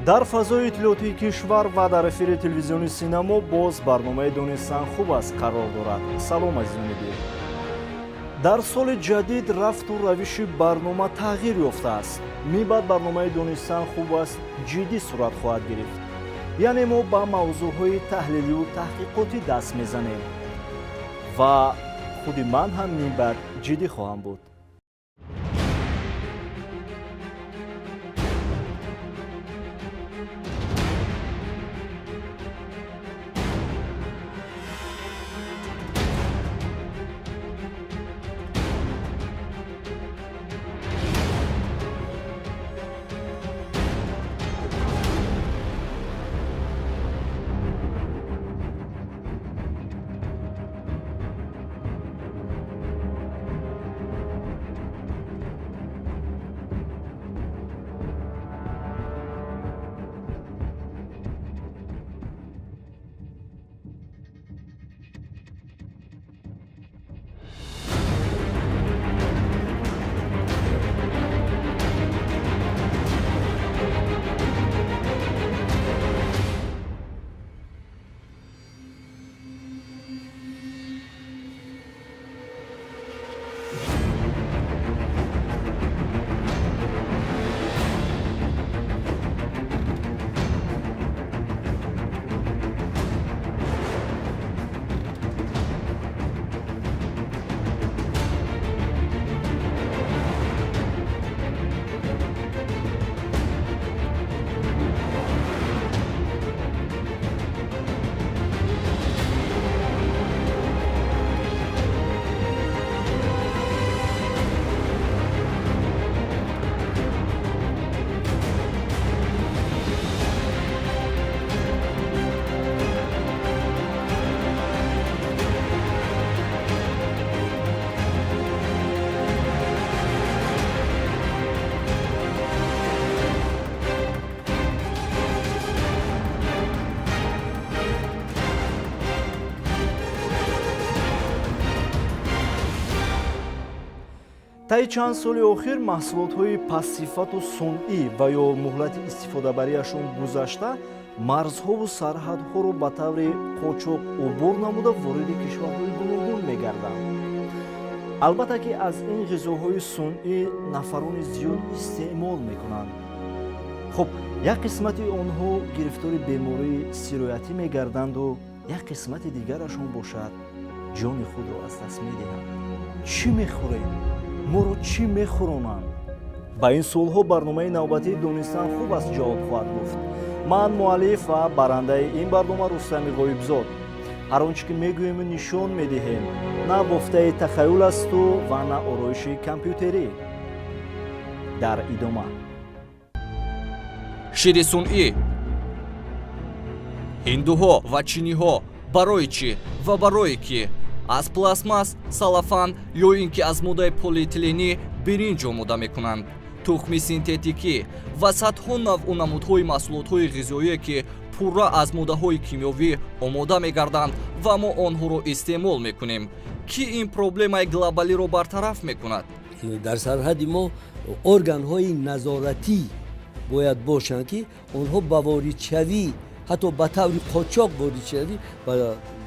Дар фазои иттилоотии кишвар ва дар эфири телевизиони Синамо боз барномаи «Донистан хуб аст» қарор дорад. Салом, азизони дил. Дар соли ҷадид рафту равиши барнома тағйир ёфтааст. Мибаъд барномаи «Донистан хуб аст» ҷиддӣ сурат хоҳад гирифт, яъне мо ба мавзӯъҳои таҳлилию таҳқиқотӣ даст мезанем ва худи ман ҳам минбаъд ҷиддӣ хоҳам буд. Таи чанд соли охир маҳсулотҳои пастсифату сунъӣ ва ё муҳлати истифодабарияшон гузашта марзҳову сарҳадҳоро ба таври қочоқ убур намуда, вориди кишварҳои гуногун мегарданд. Албатта ки аз ин ғизоҳои сунъӣ нафарони зиёд истеъмол мекунанд. Хуб, як қисмати онҳо гирифтори бемории сироятӣ мегарданду як қисмати дигарашон бошад, ҷони худро аз даст медиҳанд. Чӣ мехӯрем? Моро чӣ мехӯронанд? Ба ин суолҳо барномаи навбатии «Донистан хуб аст» ҷавоб хоҳад гуфт. Ман муаллиф ва барандаи ин барнома Рустами Ғоибзод. Ҳар он чӣ ки мегӯему нишон медиҳем, на бофтаи тахаюл асту ва на ороиши компютерӣ. Дар идома: Шири сунъӣ, ҳиндуҳо ва чиниҳо барои чӣ ва барои кӣ аз пластмасс, салафан ё ин ки аз моддаи полиэтиленӣ биринҷ омода мекунанд? Тухми синтетикӣ ва садҳо навъу намудҳои маҳсулотҳои ғизоие, ки пурра аз моддаҳои кимиёвӣ омода мегарданд ва мо онҳоро истеъмол мекунем. Кӣ ин проблемаи глобалиро бартараф мекунад? Дар сарҳади мо органҳои назоратӣ бояд бошанд, ки онҳо ба воридшавӣ, ҳатто ба таври қочоқ воридшавӣ ба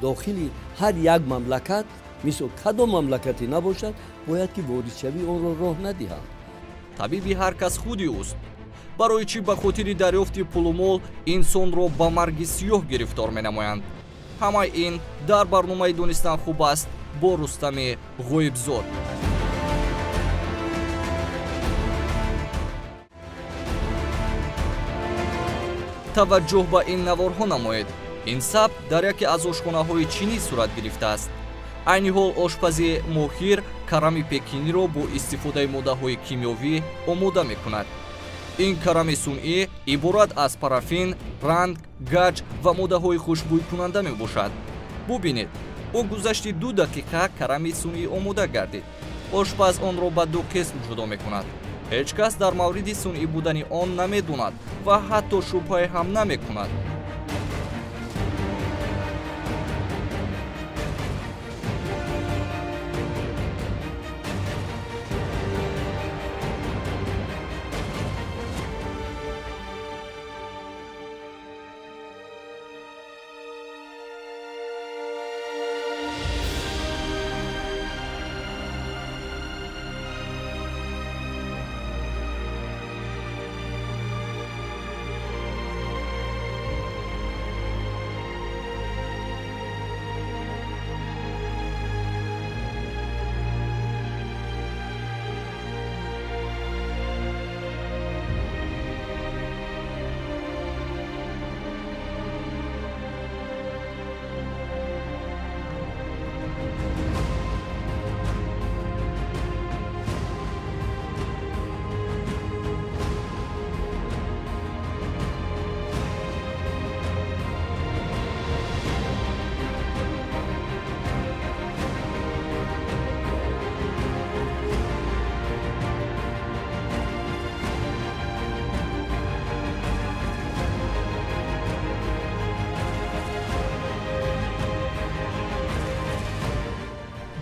дохили ҳар як мамлакат, мисол, кадом мамлакате набошад, бояд ки воридшавии онро роҳ надиҳанд. Табиби ҳар кас худи ӯст. Барои чӣ ба хотири дарёфти пулу мол инсонро ба марги сиёҳ гирифтор менамоянд? Ҳамаи ин дар барномаи «Донистан хуб аст» бо Рустами Ғоибзод. Таваҷҷӯҳ ба ин наворҳо намоед. Ин сабт дар яке аз ошхонаҳои чинӣ сурат гирифтааст. Айни ҳол ошпази моҳир карами пекиниро бо истифодаи моддаҳои кимиёвӣ омода мекунад. Ин карами сунъӣ иборат аз парафин, ранг, гаҷ ва моддаҳои хушбӯйкунанда мебошад. Бубинед, бо гузашти 2 дақиқа карами сунъӣ омода гардид. Ошпаз онро ба ду қисм ҷудо мекунад. Ҳеҷ кас дар мавриди сунъӣ будани он намедонад ва ҳатто шубҳае ҳам намекунад.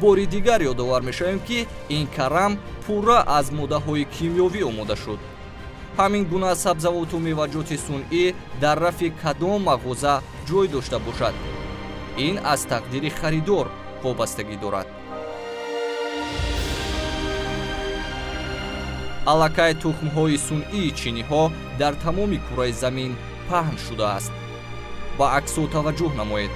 Бори дигар ёдовар мешавем, ки ин карам пурра аз моддаҳои кимиёвӣ омода шуд. Ҳамин гуна сабзавоту меваҷоти сунъӣ дар рафи кадом мағоза ҷой дошта бошад, ин аз тақдири харидор вобастагӣ дорад. Аллакай тухмҳои сунъии чиниҳо дар тамоми кураи замин паҳн шудааст. Ба аксҳо таваҷҷӯҳ намоед.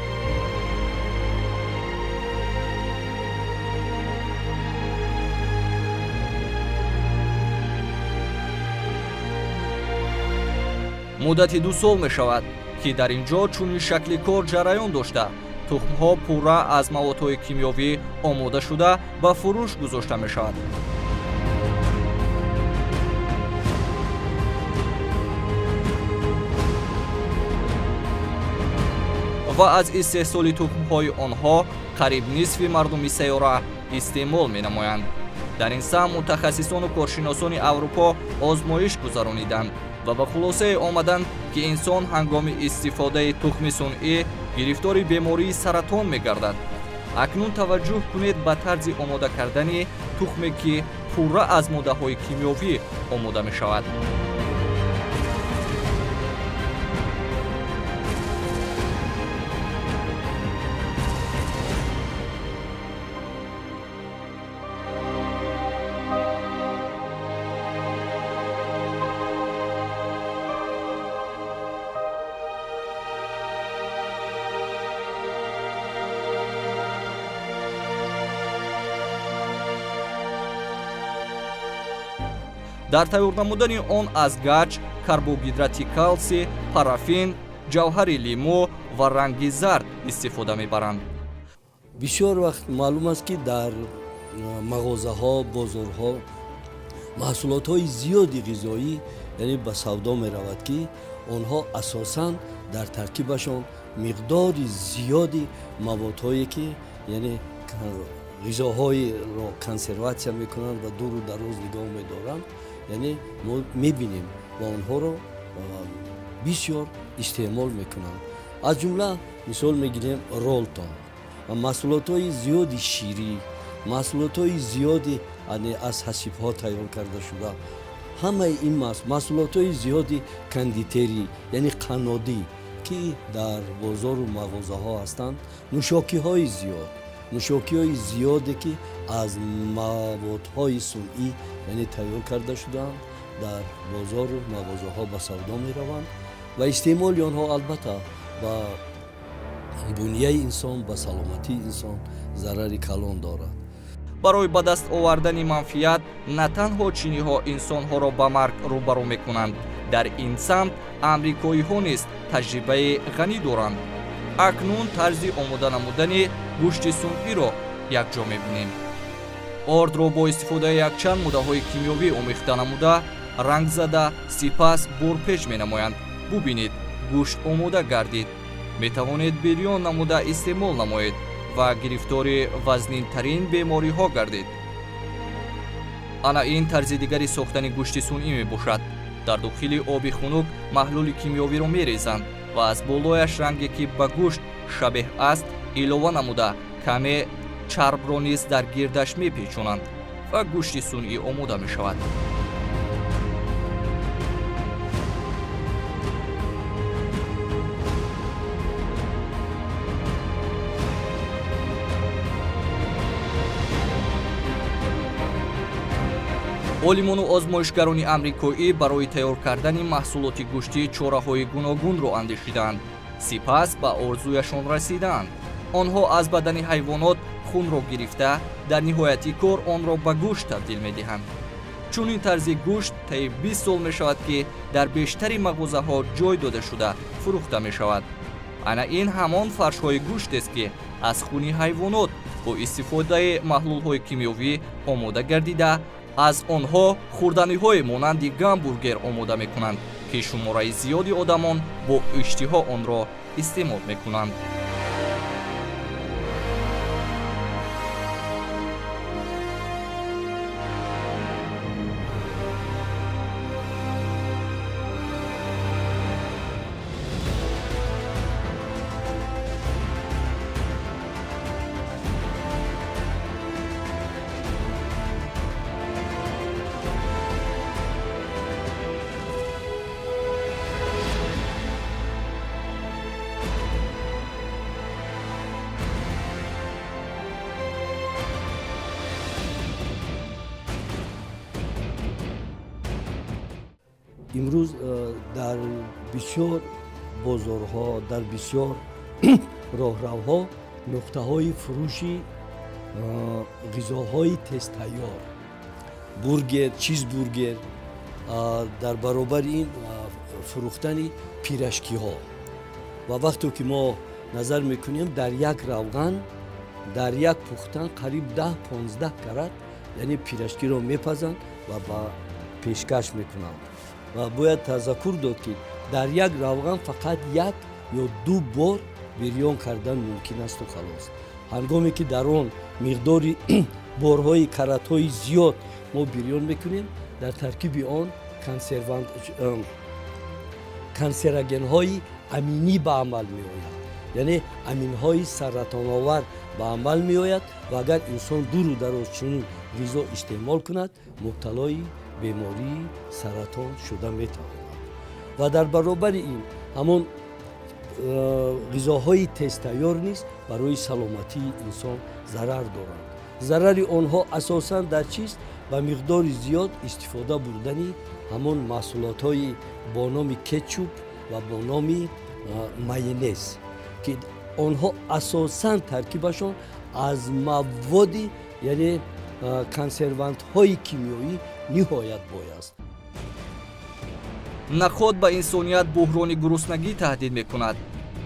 Муддати 2 сол мешавад, ки дар ин ҷо чунин шакли кор ҷараён дошта, тухмҳо пурра аз маводҳои кимиёвӣ омода шуда ба фурӯш гузошта мешавад. Ва аз истеҳсоли тухмҳои онҳо қариб нисфи мардуми сайёра истеъмол менамоянд. Дар ин самт мутахассисону коршиносони Аврупо озмоиш гузарониданд ва ба хулосае омаданд, ки инсон ҳангоми истифодаи тухми сунъӣ гирифтори бемории саратон мегардад. Акнун таваҷҷӯҳ кунед ба тарзи омода кардани тухме, ки пурра аз моддаҳои кимиёвӣ омода мешавад. Дар тайёр намудани он аз гач, карбогидрати калсий, парафин, ҷавҳари лимӯ ва ранги зард истифода мебаранд. Бисёр вақт маълум аст, ки дар мағозаҳо, бозорҳо маҳсулотҳои зиёди ғизоӣ, яъне ба савдо меравад, ки онҳо асосан дар таркибашон миқдори зиёди маводҳое, ки яъне ғизоҳоеро консерватсия мекунанд ва дуру дароз нигоҳ медоранд, яъне мо мебинем ва онҳоро бисёр истеъмол мекунанд. Аз ҷумла мисол мегирем ролтон, маҳсулотҳои зиёди ширӣ, маҳсулотҳои зиёди аз ҳасибҳо тайёр карда шуда, ҳамаи ин маҳсулотҳои зиёди кондитерӣ, яъне қаннодӣ, ки дар бозору мағозаҳо ҳастанд, нӯшокиҳои зиёд, нӯшокиҳои зиёде, ки аз маводҳои сунъӣ, яъне тайёр карда шудаанд, дар бозору мағозаҳо ба савдо мераванд ва истеъмоли онҳо албатта ба бунияи инсон, ба саломатии инсон зарари калон дорад. Барои ба даст овардани манфиат на танҳо чиниҳо инсонҳоро ба марг рӯбарӯ мекунанд, дар ин самт амрикоиҳо низ таҷрибаи ғанӣ доранд. Акнун тарзи омода намудани гӯшти сунъиро якҷо мебинем. Ордро бо истифодаи якчанд моддаҳои кимиёвӣ омехта намуда, ранг зада, сипас борпеч менамоянд. Бубинед, гӯшт омода гардид. Метавонед бирён намуда истеъмол намоед ва гирифтори вазнинтарин бемориҳо гардед. Ана ин тарзи дигари сохтани гӯшти сунъӣ мебошад. Дар дохили оби хунук маҳлули кимиёвиро мерезанд ва аз болояш ранге, ки ба гӯшт шабеҳ аст, илова намуда, каме чарбро низ дар гирдаш мепечонанд ва гӯшти сунъӣ омода мешавад. Олимону озмоишгарони амрикоӣ барои тайёр кардани маҳсулоти гӯштӣ чораҳои гуногунро андешиданд, сипас ба орзуяшон расиданд. Онҳо аз бадани ҳайвонот хунро гирифта, дар ниҳояти кор онро ба гӯшт табдил медиҳанд. Чунин тарзи гӯшт таи 20 сол мешавад, ки дар бештари мағозаҳо ҷой дода шуда фурӯхта мешавад. Ана ин ҳамон фаршҳои гӯштест, ки аз хуни ҳайвонот бо истифодаи маҳлулҳои кимиёвӣ омода гардида, аз онҳо хӯрданиҳое монанди гамбургер омода мекунанд, ки шумораи зиёди одамон бо иштиҳо онро истеъмол мекунанд. Имрӯз дар бисёр бозорҳо, дар бисёр роҳравҳо нуқтаҳои фурӯши ғизоҳои тезтайёр, бургер, чизбургер, дар баробари ин фурӯхтани пирожкиҳо. Ва вақте ки мо назар мекунем, дар як равған, дар як пухтан қариб 10-15 карат, яъне пирожкиро мепазанд ва ба пешкаш мекунанд. Ва бояд тазаккур дод, ки дар як равған фақат як ё ду бор бирён кардан мумкин асту халос. Ҳангоме ки дар он миқдори борҳои каратҳои зиёд мо бирён мекунем, дар таркиби он канцерогенҳои аминӣ ба амал меояд, яъне аминҳои саратоновар ба амал меояд. Ва агар инсон дуру дароз чунин ғизо истеъмол кунад, мубталои бемории саратон шуда метавонад. Ва дар баробари ин ҳамон ғизоҳои тезтайёр низ барои саломатии инсон зарар доранд. Зарари онҳо асосан дар чист? Ба миқдори зиёд истифода бурдани ҳамон маҳсулотҳои бо номи кетчуп ва бо номи майонез, ки онҳо асосан таркибашон аз маводи, яъне консервантҳои кимиёӣ ниҳоят бой аст. Наход ба инсоният буҳрони гуруснагӣ таҳдид мекунад.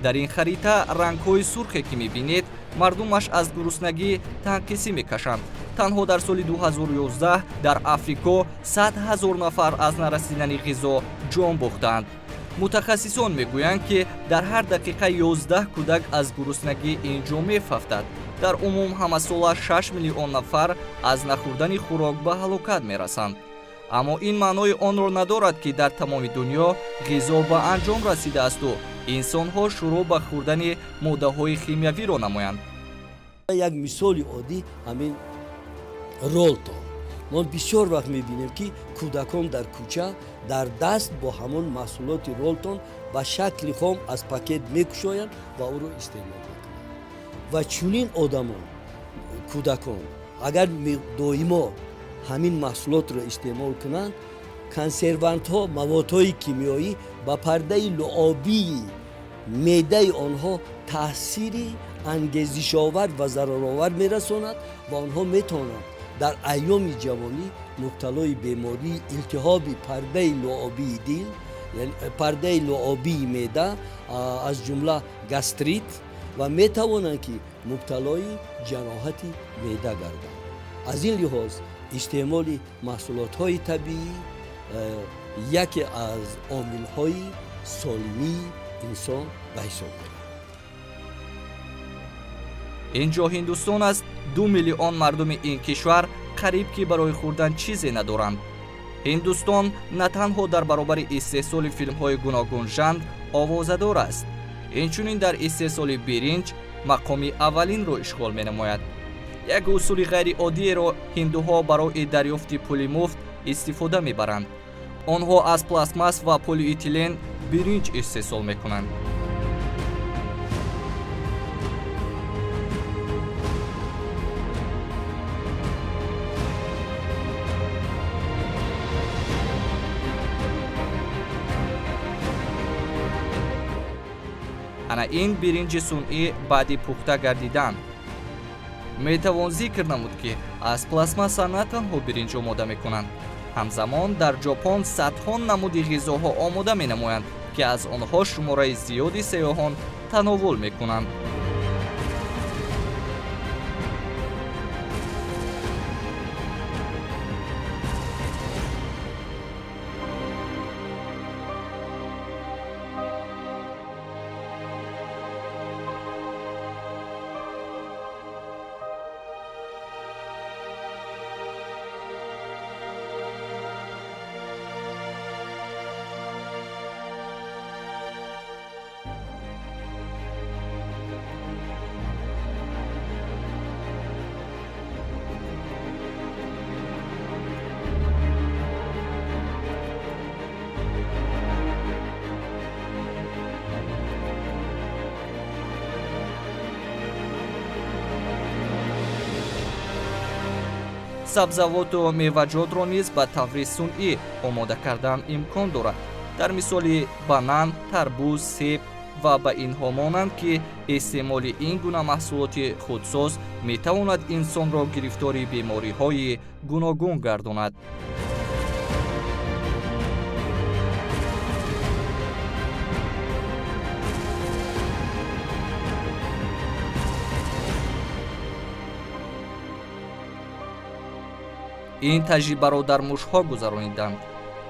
Дар ин харита рангҳои сурхе ки мебинед, мардумаш аз гуруснагӣ танқисӣ мекашанд. Танҳо дар соли 2011 дар Африко 100 ҳазор нафар аз нарасидани ғизо ҷон бохтанд. Мутахассисон мегӯянд, ки дар ҳар дақиқа 11 кӯдак аз гуруснагӣ ин ҷо мефавтад. Дар умум ҳамасола 6 миллион нафар аз нахӯрдани хӯрок ба ҳалокат мерасанд. Аммо ин маънои онро надорад, ки дар тамоми дунё ғизо ба анҷом расидаасту инсонҳо шурӯъ ба хӯрдани моддаҳои химиявиро намоянд. Як мисоли оддӣ ҳамин Ролтон. Мо бисёр вақт мебинем, ки кӯдакон дар кӯча дар даст бо ҳамон маҳсулоти Ролтон ба шакли хом аз пакет мекушоянд ва ӯро истеъмол мекунанд. Ва чунин одамон, кӯдакон, агар доимо ҳамин маҳсулотро истеъмол кунанд, консервантҳо, маводҳои кимиёӣ ба пардаи луобии меъдаи онҳо таъсири ангезишовар ва зараровар мерасонад ва онҳо метавонанд дар айёми ҷавонӣ мубталои бемории илтиҳоби пардаи луобии дил, пардаи луобии меъда, аз ҷумла гастрит, ва метавонанд, ки мубталои ҷароҳати меъда гарданд. Аз ин лиҳоз истеъмоли маҳсулотҳои табиӣ яке аз омилҳои солимии инсон ба ҳисоб меравад. Ин ҷо Ҳиндустон аст. 2 миллион мардуми ин кишвар қариб ки барои хӯрдан чизе надоранд. Ҳиндустон на танҳо дар баробари истеҳсоли филмҳои гуногунжанр овозадор аст, инчунин дар истеҳсоли биринҷ мақоми аввалинро ишғол менамояд. Як усули ғайриоддиеро ҳиндуҳо барои дарёфти пули муфт истифода мебаранд. Онҳо аз пластмасс ва полиэтилен биринҷ истеҳсол мекунанд. Ана ин биринҷи сунъӣ баъди пухта гардидан. Метавон зикр намуд, ки аз пластмасса на танҳо биринҷ омода мекунанд. Ҳамзамон дар Ҷопон садҳо намуди ғизоҳо омода менамоянд, ки аз онҳо шумораи зиёди сайёҳон тановул мекунанд. Сабзавоту меваҷотро низ ба таври сунъӣ омода кардан имкон дорад. Дар мисоли банан, тарбуз, себ ва ба инҳо монанд, ки истеъмоли ин гуна маҳсулоти худсоз метавонад инсонро гирифтори бемориҳои гуногун гардонад. Ин таҷрибаро дар мушҳо гузарониданд.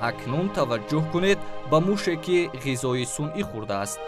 Акнун таваҷҷӯҳ кунед ба муше, ки ғизои сунъӣ хӯрдааст.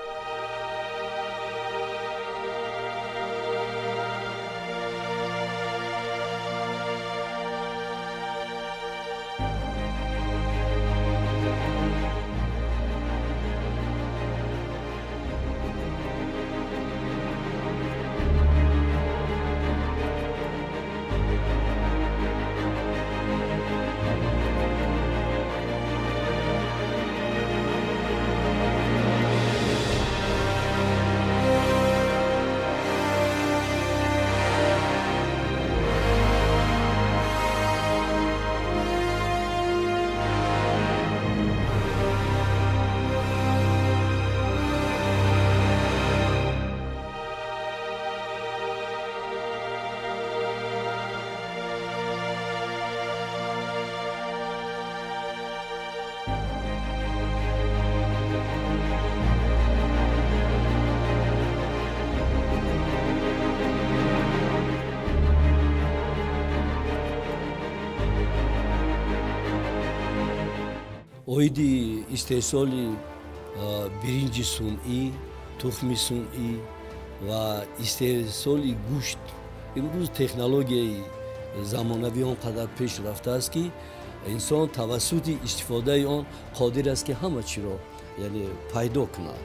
Оиди истеҳсоли биринҷи сунъӣ, тухми сунъӣ ва истеҳсоли гӯшт, имрӯз технологияи замонавӣ он қадар пеш рафтааст, ки инсон тавассути истифодаи он қодир аст, ки ҳама чиро, яъне, пайдо кунад.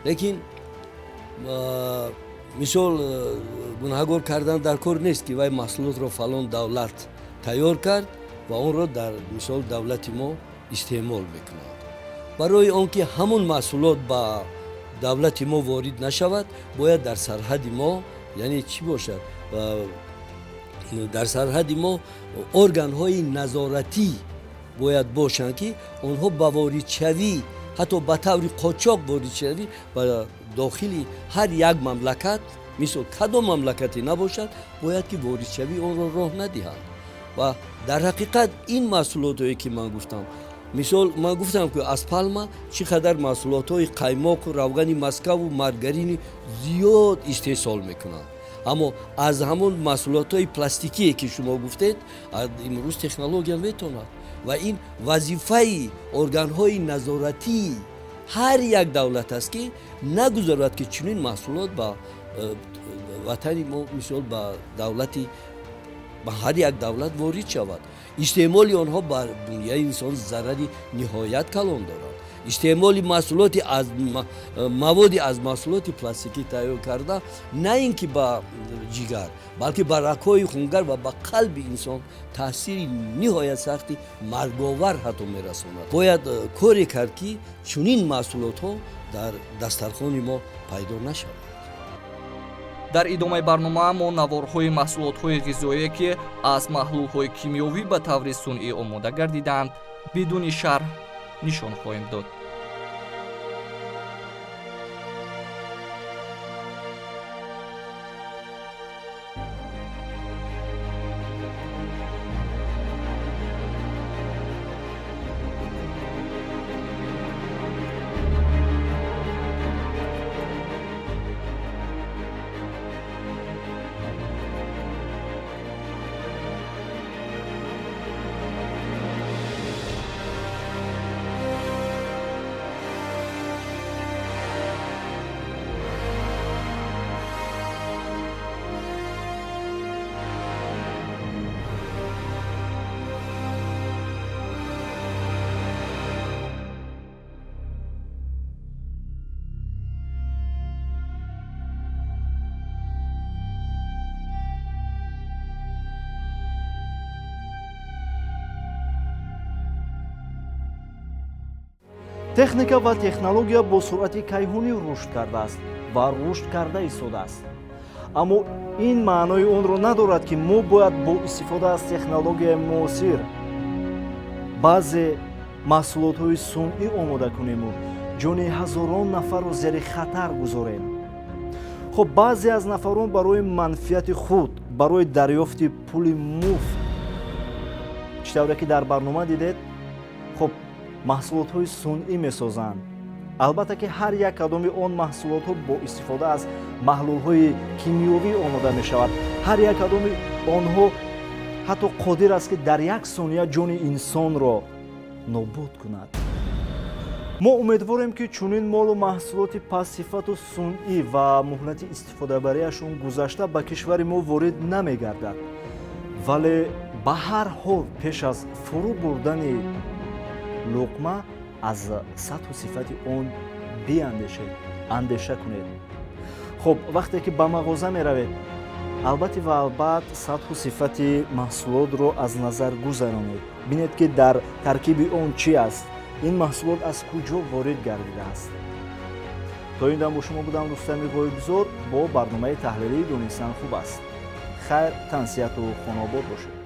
Лекин, мисол, гунаҳгор кардан дар кор нест, ки вай маҳсулотро фалон давлат тайёр кард ва онро дар, мисол, давлати мо истеъмол мекунад. Барои он ки ҳамон маҳсулот ба давлати мо ворид нашавад, бояд дар сарҳади мо, яъне, чӣ бошад, дар сарҳади мо органҳои назоратӣ бояд бошанд, ки онҳо ба воридшавӣ, ҳатто ба таври қочоқ воридшавӣ ба дохили ҳар як мамлакат, мисол, кадом мамлакате набошад, бояд ки воридшавии онро роҳ надиҳанд. Ва дар ҳақиқат ин маҳсулотое, ки ман гуфтам, мисол, ман гуфтам, ки аз палма чӣ қадар маҳсулотҳои қаймоқу равғани Москаву маргарини зиёд истеҳсол мекунанд, аммо аз ҳамон маҳсулотҳои пластикие, ки шумо гуфтед, имрӯз технология метавонад. Ва ин вазифаи органҳои назоратии ҳар як давлат аст, ки нагузорад, ки чунин маҳсулот ба ватани мо, мисол, ба давлати, ба ҳар як давлат ворид шавад. Истеъмоли онҳо бар бунёи инсон зарари ниҳоят калон дорад. Истеъмоли маҳсулоти аз маводи аз маҳсулоти пластикӣ тайёр карда на ин ки ба ҷигар, балки ба рагҳои хунгар ва ба қалби инсон таъсири ниҳоят сахти марговар ҳатто мерасонад. Бояд коре кард, ки чунин маҳсулотҳо дар дастархони мо пайдо нашавад. Дар идомаи барнома мо наворҳои маҳсулотҳои ғизоие, ки аз маҳлулҳои кимиёвӣ ба таври сунъӣ омода гардидаанд, бидуни шарҳ нишон хоҳем дод. Техника ва технология бо суръати кайҳонӣ рушд кардааст ва рушд карда истодааст. Аммо ин маънои онро надорад, ки мо бояд бо истифода аз технологияи муосир баъзе маҳсулотҳои сунъӣ омода кунему ҷони ҳазорон нафарро зери хатар гузорем. Хуб, баъзе аз нафарон барои манфиати худ, барои дарёфти пули муфт, чӣ тавре ки дар барнома дидед, хуб, маҳсулотҳои сунъӣ месозанд. Албатта ки ҳар як кадоми он маҳсулотҳо бо истифода аз маҳлулҳои кимиёвӣ омода мешавад. Ҳар як кадоми онҳо ҳатто қодир аст, ки дар як сония ҷони инсонро нобуд кунад. Мо умедворем, ки чунин молу маҳсулоти пастсифату сунъӣ ва муҳлати истифодабарияшон гузашта ба кишвари мо ворид намегардад. Вале ба ҳар ҳол пеш аз фурӯ бурдани луқма аз сатҳу сифати он биандешед, андеша кунед. Хуб, вақте ки ба мағоза меравед, албатта ва албат сатҳу сифати маҳсулотро аз назар гузаронед. Бинед, ки дар таркиби он чӣ аст, ин маҳсулот аз куҷо ворид гардидааст. То ин дам бо шумо будам Рустами Ғоибзод бо барномаи таҳлилии «Донистан хуб аст». Хайр, тансиҳату хонаобод бошед.